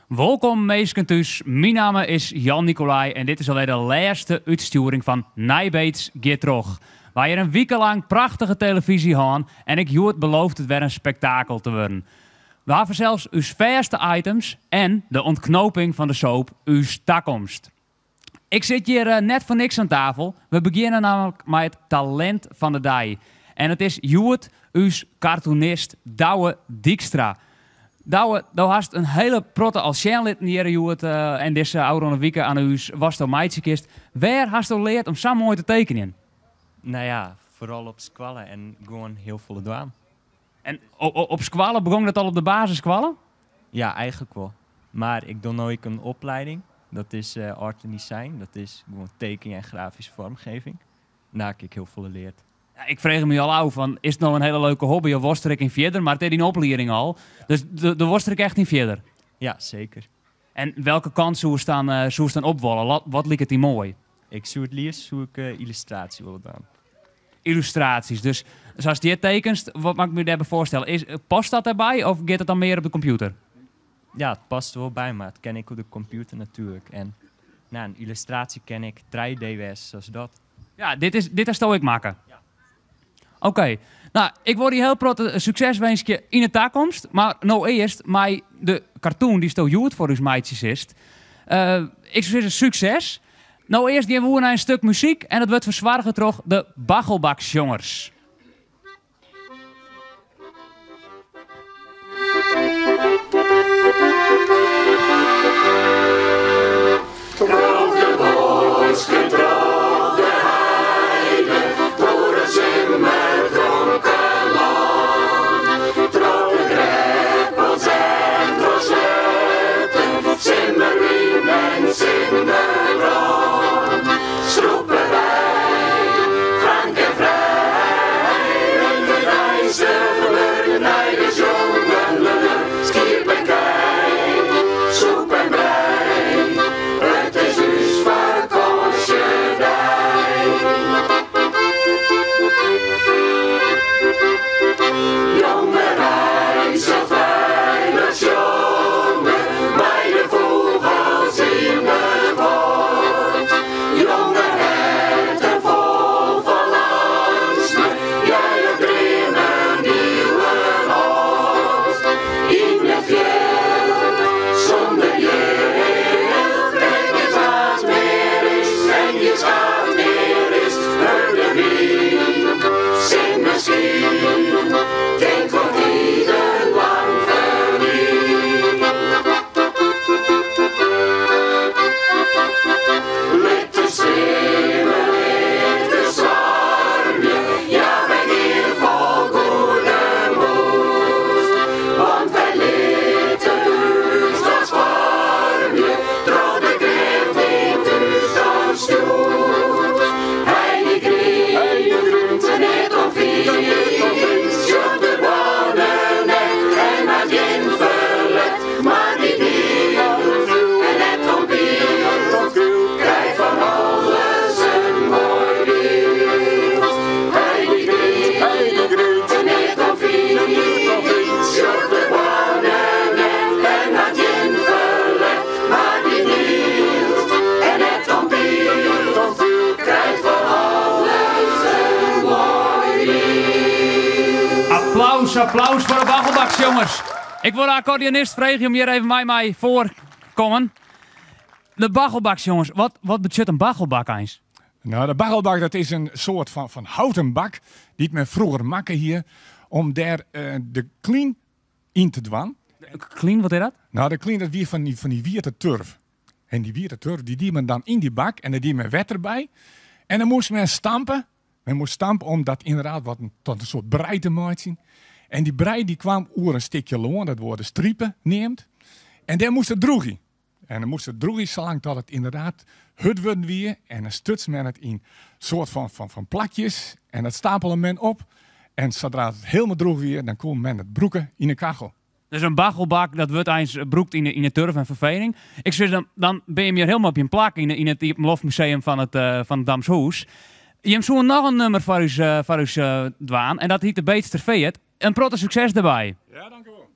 Wolkom minsken thús, myn namme is Jan Nicolai en dit is alwer de lêste útstjoering fan Nij Beets giet troch. Wy ha hjir in wike lang prachtige televyzje hân en ek hjoed belooft it wer in spektakel te wurden. We ha fansels ús fêste items en de ûntknoping fan de soap Us Takomst. Ik sit hjir net foar niks oan tafel. We begjinne nammentlik mei it talint fan de dei. En it is hjoed ús cartoonist Douwe Dykstra. Douwe, do hast in hiele protte al sjen litten hjir hjoed en dizze ôfrûne wike oan ús watsto meitsje kinst. Wêr hasto leard om sa moai te tekenjen? No ja, foaral op skoalle en gewoan hiel folle dwaan. En op skoalle, begong dat al op de basisskoalle? Ja, eigenlik wol. Mar ik doch no ek in opleiding. Dat is art en design. Dat is gewoan tekenjen en grafische vormgeving. Dêr ha ik ek hiel folle leard. Ja, ik frege my al ôf fan, is it no in hiele leuke hobby of wolst der ek yn fierder? Mar it is dyn oplieding al. Dus do wolst der ek echt yn fierder? Ja, seker. En welke kant soest dan, soest dan op wolle? Wat liket dy moai? Ik soe it leafst soe ik yllustraasje wolle dwaan. Yllustraasjes, dus sa'tst hjir tekenst, wat moat ik my dêrby foarstelle? Is, past dat dêrby of giet it dan mear op de kompjûter? Ja, it past der wol by, mar it kin ek op de kompjûter natuerlik. En no, in yllustraasje kin ek 3D wêze, sa as dat. Ja, dit is, dit hasto ek makke? Ja. Oké, no, ik wol dy hiel protte sukses winskje yn 'e takomst, mar no earst mei de cartoon dy'tsto hjoed foar ús meitsje silst. Ik soe sizze sukses. No earst gean we oer nei in stuk muzyk en dat wurdt fersoarge troch de Baggelbaksjongers. Applaus, applaus foar de Baggelbaksjongers. Ik wol de akkordeonist freegje om hjir even mei my foar kommen. De Baggelbaksjongers, wat, wat betsjut in baggelbak eins? No, de baggelbak dat is in soart fan, fan houten bak dy't men froeger makke hie om dêr de klyn yn te dwaan. Klyn, wat is dat? No, de klyn dat wie fan dy, fan dy wiete turf. En dy wiete turf dy die men dan yn dy bak en dêr die men wetter by. En dan moast men stampe. Men moast stampe om dat ynderdaad wat in, tot in soart brij te meitsjen. En dy brij dy kwam oer in stikje lân, dat wurde stripe neamd. En dêr moast it droegje. En dan moast it droegje salang dat it ynderdaad hurd wurden wie. En dan stuts men it yn soart fan, fan, fan plakjes. En dat stapele men op. En sadra it hielendal droech wie, dan koe men it brûke yn 'e kachel. Dus in baggelbak, dat wurdt eins brûkt yn de, yn de turf en ferfening. Ik sis dan, dan bin jim hjir hielendal op jim plak yn, yn it Iepenloftmuseum fan it, uh, fan it Damshûs. Jim soene noch in nummer foar ús, uh, foar ús uh, dwaan en dat hyt de Beetster Feart. In protte sukses derby. Ja, dank u wol.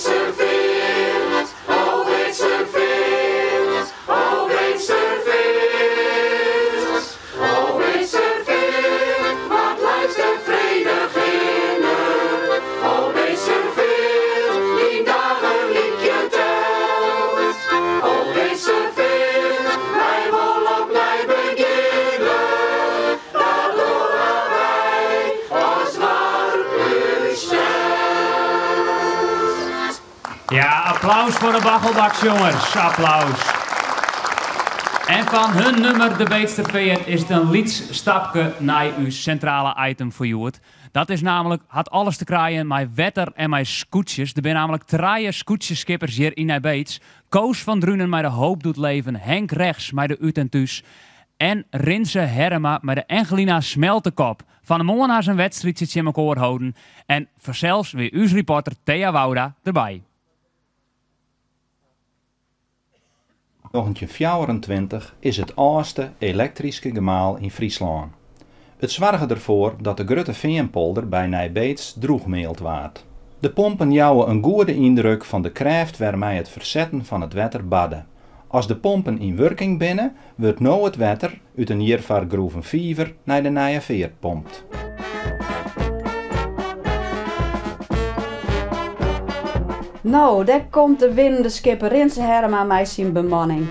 Beetstersfeart, o Beetstersfeart, o Beetstersfeart. O Beetstersfeart, wat leist der fredich hinne. O Beetstersfeart, dyn dagen lykje teld. O Beetstersfeart, wy wolle opnij begjinne. Dat dogge wy as doarp ússels. Ja, applaus foar de Baggelbaksjongers. Applaus. En fan hun nûmer De Beetsterfeart is it in lyts stapke nei ús sintrale item foar hjoed. Dat is namelijk, hat alles te krijen mei wetter en mei skûtsjes. Der binne namelijk trije skûtsjeskippers hjir yn Nij Beets. Koos van Drunen mei de Hoop Doet Leven, Henk Rechts mei de Ut en Thús en Rinse Herrema mei de Engelina Smeltekop. Fan 'e moarn ha se in wedstriidsje tsjin mekoar holden en fansels wie ús reporter Thea Wouda derby. 1924 is it âldste elektryske gemaal yn Fryslân. It soarge derfoar dat de grutte feanpolder by Nij Beets drûchmeald waard. De pompen jouwe in goede yndruk fan de krêft wêrmei it fersetten fan it wetter barde. As de pompen yn wurking binne, wurdt no it wetter út in hjirfoar groeven fiver nei de Nije Feart pompt. No, dêr komt de winnende skipper Rinse Herrema mei syn bemanning.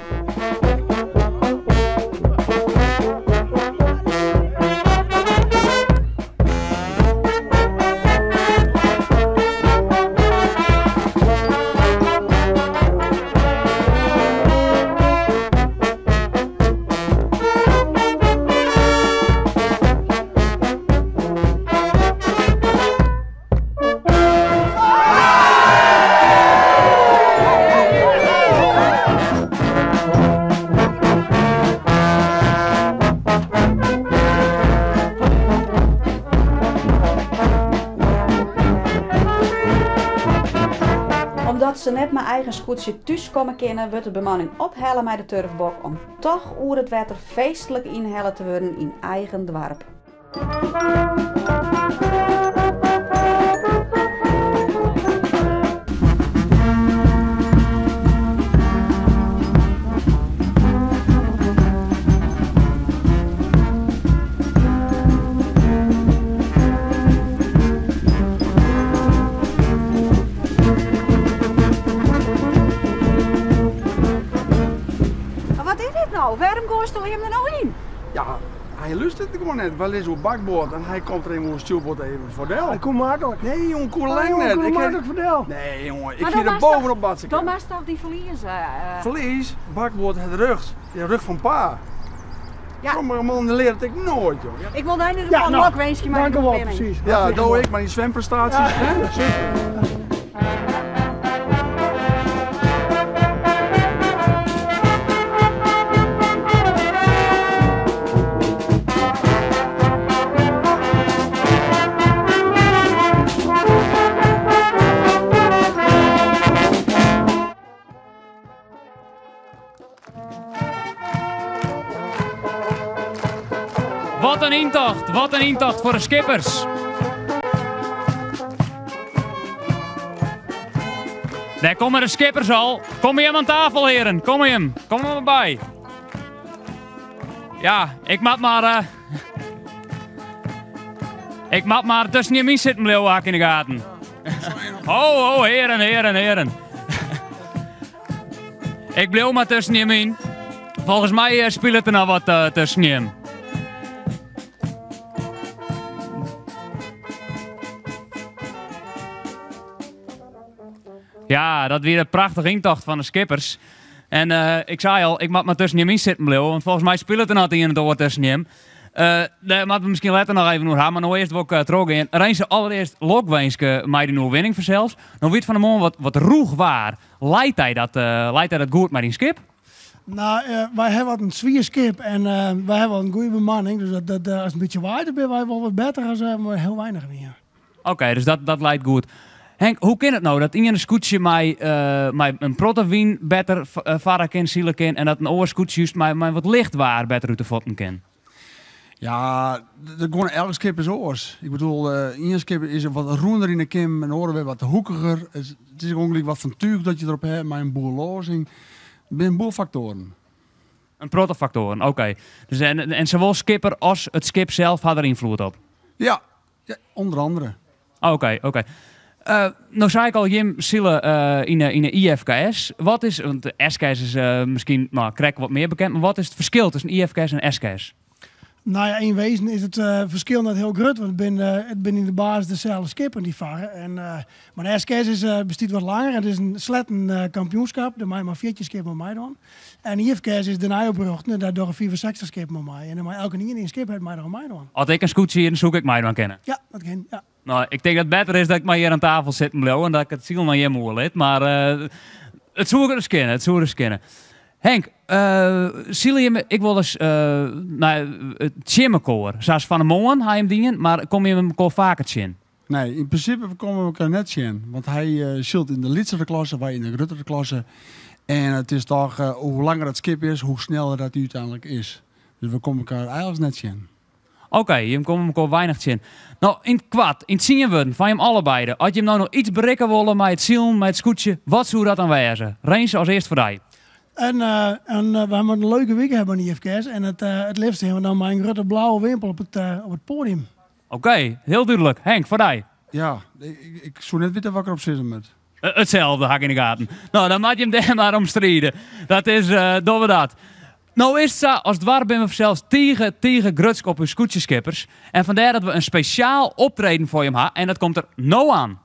Omdat se net mei eigen skûtsje thús komme kinne, wurdt de bemanning ophelle mei de turfbok om toch oer it wetter feestlik ynhelle te wurden yn eigen doarp. Mar wat is dit no? Wêrom goaisto him der no yn? Ja, hy lústeret gewoan net. Wy lizze oer bakboard en hy komt der even oer stjoerboard even foar del. Hy koe maklik. Nee, jongen, koe Oh, lang jongen, net. koe Ik maklik foar del. Nee, jongen, ik Maar hie dan er moatst bovenop batse Dan kinnen. moatst toch dy ferlieze. Ferlies, bakboard het rug. De rug fan pa. Ja. Sommige mannen leare it ek noait, joh. Ik wol dy yn ieder Ja, gefal nou, lokwinskje mei dank de u wel, oerwinning. precies. Ja, Hartstikke doe moai. ik, mar dy swimprestaasjes, hè? Super. Wat in yntocht, wat in yntocht foar de skippers. Dêr komme de skippers al. Kom jim oan tafel, hearen. Kom jim. Kom der mar by. Ja, ik moat mar. Eh, ik moat mar tusken jim yn sitten bliuwe, ha ik yn de gaten. Ho, ho, hearen, hearen, hearen. Ik bliuw mar tusken jim yn. Folgens my eh, spilet der noch wat eh, tusken jim. Ja, dat wie in prachtige yntocht fan de skippers. En eh, ik sei al, ik moat mar tusken jim yn sitten bliuwe, want folgens my spilet der noch it ien en it oar tusken jim. Uh, dêr moatte we miskien letter noch even oer ha, mar no earst wol ik uh, trochgean. Rinse, allerearst lokwinske mei dyn oerwinning fansels. No wie it fan 'e moarn wat, wat rûch waar. Leit dy dat, uh, leit dy dat goed mei dyn skip? No, wy hawwe wat in swier skip en wy hawwe wol in goede bemanning. Dus dat, as it in bytsje waait, dan binne wy wol wat better as mei hiel weinich wyn. Oké, dus dat leit goed. Henk, hoe kin it no dat ien skûtsje mei in protte wyn better farre kin, sile kin en dat in oar skûtsje just mei wat licht waar better út de fuotten kin? Ja, de, elk skip is oars. Ik bedoel, ien skip is wat rûner yn de kim, en oare wer wat hoekiger. It is ûngelyk wat fan túch dat je derop ha, mei in boel lozing. Der binne in boel faktoaren. In protte faktoaren, oké. Dus en sawol skipper as it skip sels ha der ynfloed op? Ja, ja, ûnder oare. Oké. No sei ik al, jim sile yn de IFKS. Wat is, want de SKS is miskien no, krekt wat mear bekend, mar wat is it ferskil tusken IFKS en SKS? No ja, yn wezen is it ferskil net hiel grut, want it binne yn de basis deselde skippen dy't farre. En, mar de SKS is, bestiet wat langer en it is in sletten kampioenskip, dêr meie mar 14 skippen oan meidwaan. En IFKS is dêrnei oprjochte en dêr dogge 65 skippen oan mei. En dan mei elkenien dy't in skip hat mei der oan meidwaan. As ik in skûtsje hier, dan soe ik ek meidwaan kinne. Ja, dat kin, ja. No, ik tink dat it better is dat ik mar hjir oan tafel sitten bliuw en dat ik it silen oan jim oerlit. Mar it soe ris kinne, it soe ris kinne. Henk, sile jim ek wolris nei tsjin mekoar? Sa as fan 'e moarn ha jim dien, mar komme jim mekoar faker tsjin? Nee, yn prinsipe komme we elkoar net tsjin. Want hy sylt yn de lytsere klasse, wy yn de gruttere klasse. En it is toch, hoe langer it skip is, hoe sneller dat hy úteinlik is. Dus we komme elkoar eigentlik net tsjin. Oké, jim komme mekoar weinich tsjin. No, yn it koart, yn tsien wurden, fan jim allebeide. As jim no noch iets berikke wolle mei it silen, mei it skûtsje, wat soe dat dan wêze? Rinse, as earst foar dy. En, en wy moatte in leuke wike hawwe by de IFKS. En it leafst stean we dan mei in grutte blauwe wimpel op it poadium. Oké, hiel dúdlik. Henk, foar dy. Ja, ik soe net witte wat ik derop sizze moat. Itselde, ha ik yn de gaten. No, dan moat jim dêr mar om stride. Dat is, dogge we dat. No is it sa, as doarp binne we fansels tige, tige grutsk op ús skûtsjeskippers. En fandêr dat we in spesjaal optreden foar jim ha en dat komt der no aan.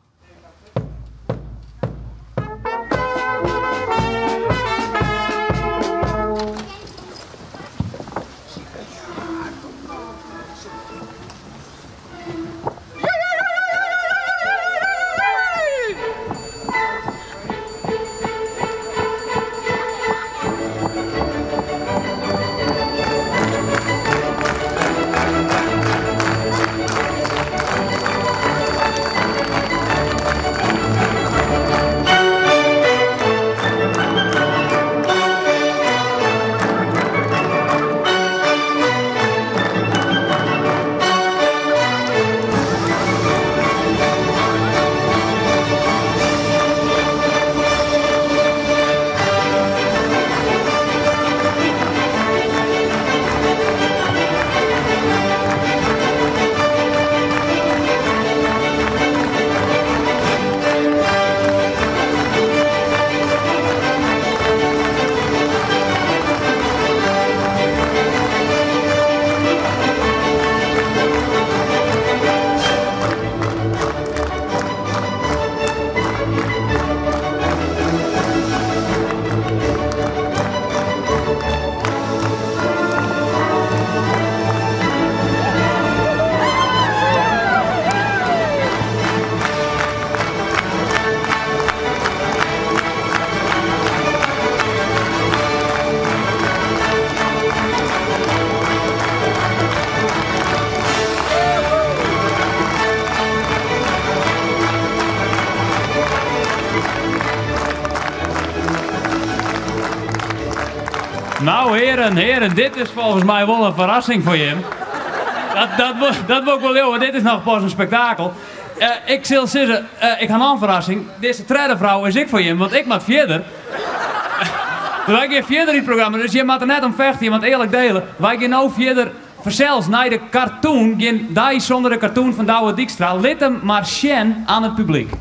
Nou heren, heren, dit is folgens my wol in ferrassing foar jim. Dat, dat, dat wol ik wol leauwe, dit is noch pas in spektakel. Ik sil sizze, ik ha noch in ferrassing. Dizze tredde frou is ek foar jim, want ik moat fierder. Wy gean fierder yn it programma, dus jim moatte net om fechte, jim moatte earlik dele. Wy gean no fierder fansels nei de cartoon. Gjin dei sûnder de cartoon fan Douwe Dykstra. Lit him mar sjen aan it publyk.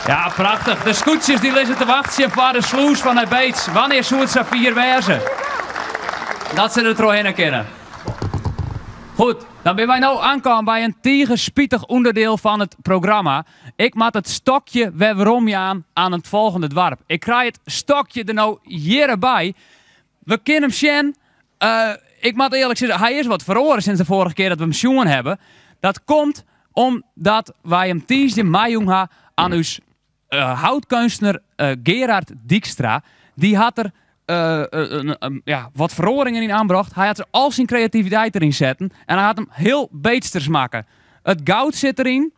Ja, prachtich. De skûtsjes dy lizze te wachtsjen foar de slûs fan Nij Beets. Wannear soe it safier wêze dat se der trochhinne kinne? Goed, dan binne wy no oankaam by in tige spitich ûnderdiel fan it programma. Ik moat it stokje wer werom jaan aan it folgjende doarp. Ik krij it stokje der no hjirre by. We kinne him sjen. Ik moat earlik sizze, hy is wat feroare sinds de foarige kear dat we him sjoen hawwe. Dat komt omdat wy him tiisdei meijûn ha aan ús houtkeunstner Gerard Dykstra. Dy hat der ja, wat feroaringen yn oanbrocht. Hy hat al syn kreativiteit deryn setten en hy hat him hiel Beetsters makke. It goud sit deryn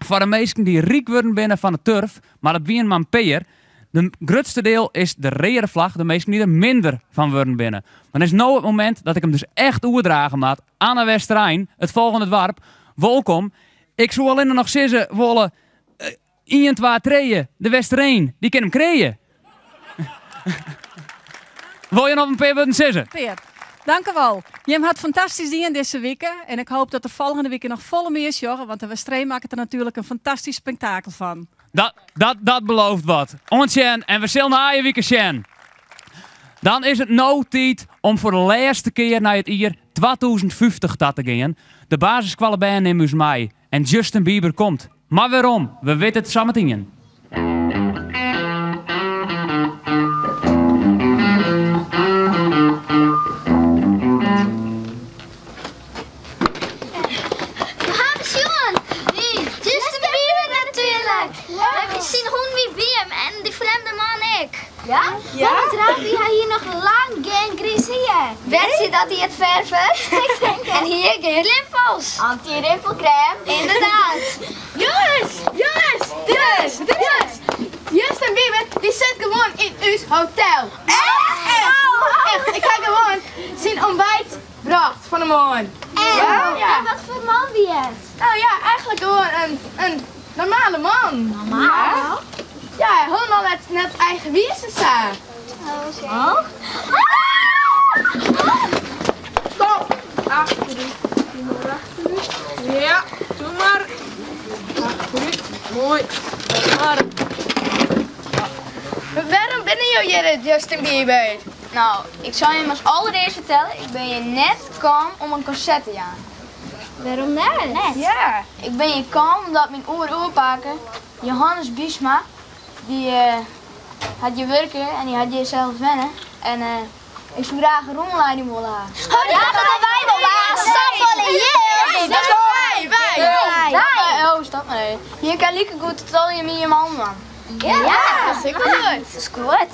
foar de minsken dy't ryk wurden binne fan de turf, mar dat wienen mar in pear. De grutste deel is de reade flach, de minsken dy't der minder fan wurden binne. Mar is no it momint dat ik him dus echt oerdrage moat. Anne Westerein, it folgjende doarp. Wolkom. Ik soe allinne noch sizze wolle, ien, twa, trije, de Westereen, dy kin him krije. Wol je noch in pear wurden sizze? Pear. Dank wol. Jim hat fantastysk dien dizze wike en ik hoop dat de folgjende wike noch folle mear sjogge, want de Westereen makket der natuerlik in fantastysk spektakel fan. Dat, dat, dat belooft wat. Oant sjen en we sille nije wike sjen. Dan is it no tiid om foar de lêste kear nei it jier 2050 ta te gean. De basisskoallebern nimme ús mei en Justin Bieber komt. Mar wêrom? We witte it sametien. We hawwe sjoen! Justin Bieber natuerlik! Syn hûn wie by him en dy frjemde man ek. Ja? Ja? Wat raar, wy ha hjir noch lang gjin griis hier. Wit je dat hy it fervet? En hier gjin rimpels. Anty-rimpelkrêm, ynderdaad. Jonges, jonges, dus, dus. Justin Bieber dy sit gewoan yn ús hotel. Echt? Echt, ik ha gewoan syn ontbijt brocht fan 'e moarn. En? Ja. En wat foar man wie it? Nou ja, eigentlik gewoan in normale man. Normaal? Ja, hielendal net eigenwiis en sa. Oké. Oh. Stop! Achterút. Doe mar achterút. Ja, doe mar. Achterút. Moai. Maar. Wêrom binne jo hjir, Justin Bieber? No, ik sil jim as alderearst fertelle, ik bin hjir net kaam om in konsert te jaan. Wêrom net? Ja. Ik bin hjir kaam omdat myn oer-oerpake, Johannes Biesma, dy hat hjir wurke en dy hat hjir sels wenne. En ik soe graach in rûnleiding wolle ha. Oh, dat wolle wy wol ha! Safolle jild! Dat wy! Wy! Wy! Oh, stop mar even. Jim kinne likegoed it allegear mei jim allen dwaan. Ja, dat is ek wol goed. Dat is goed.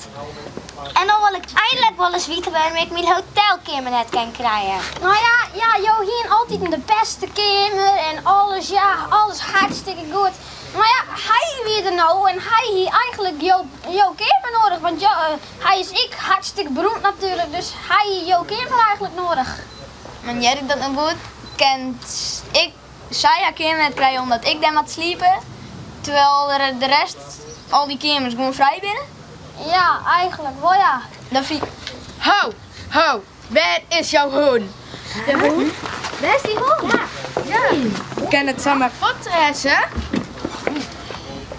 En dan wol ik eindelijk wol ris witte wêrom ik myn hotelkeamer net kin krije. No ja, ja, jo hienen altyd de bêste keamer en alles, ja, alles hartstikke goed. Mar ja, hy wie der no en hy hie eigentlik jo, jo keamer nedich, want jo, hy is ek hartstikke beroemd natuerlik, dus hy hie jo keamer eigentlik nedich. Mar hear ik dat no goed? Kin ik sy har keamer net krije omdat ik dêr moat sliepe, terwyl de rest, al dy keamers, gewoan frij binne? Ja, eigentlik wol ja. Dan fyn Ho, ho, wêr is jouw hûn? De hûn? Wêr is dy hûn? Ja. Kin it samar fuort wêze?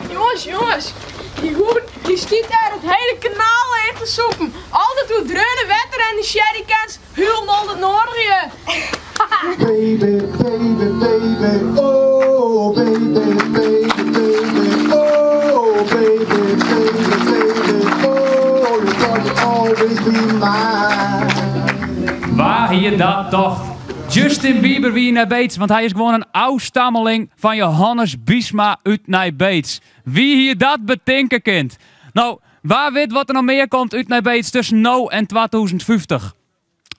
Jonges, jonges, dy hûn dy stiet dêr it hiele kanaal leech te sûpen. Al dat oerdreaune wetter en dy sjerrykens hielendal net nedich. Baby, baby, baby, oh, baby, baby, baby, oh, baby, baby, baby, oh, you're gonna always be mine. Wa hie dat tocht? Justin Bieber wie yn Nij Beets, want hy is gewoan in ôfstammeling fan Johannes Biesma út Nij Beets. Wie hie dat betinke kind? No, wa wit wat der noch mear komt út Nij Beets tusken no en 2050.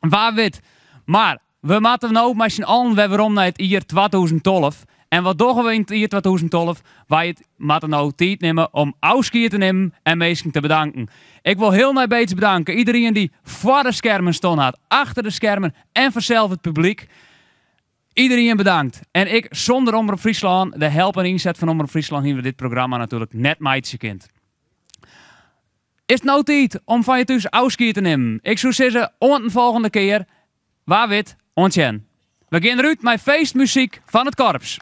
Wa wit. Mar we moatte no mei syn allen wer werom nei it jier 2012. En wat dogge we yn it jier 2012? Wy moatte no tiid nimme om ôfskied te nimmen en minsken te bedanken. Ik wol hiel Nij Beets bedanke. Iederien dy't foar de skermen stien hat, achter de skermen en fansels it publyk. Iederien bedankt. En ik sûnder Omrop Fryslân, de help en ynset fan Omrop Fryslân, hiene we dit programma natuerlik net meitsje kind. Is it no tiid om fan je thús ôfskied te nimmen? Ik soe sizze, oant in folgjende kear. Wa wit, oant sjen. We gean derút mei feestmuzyk fan it korps.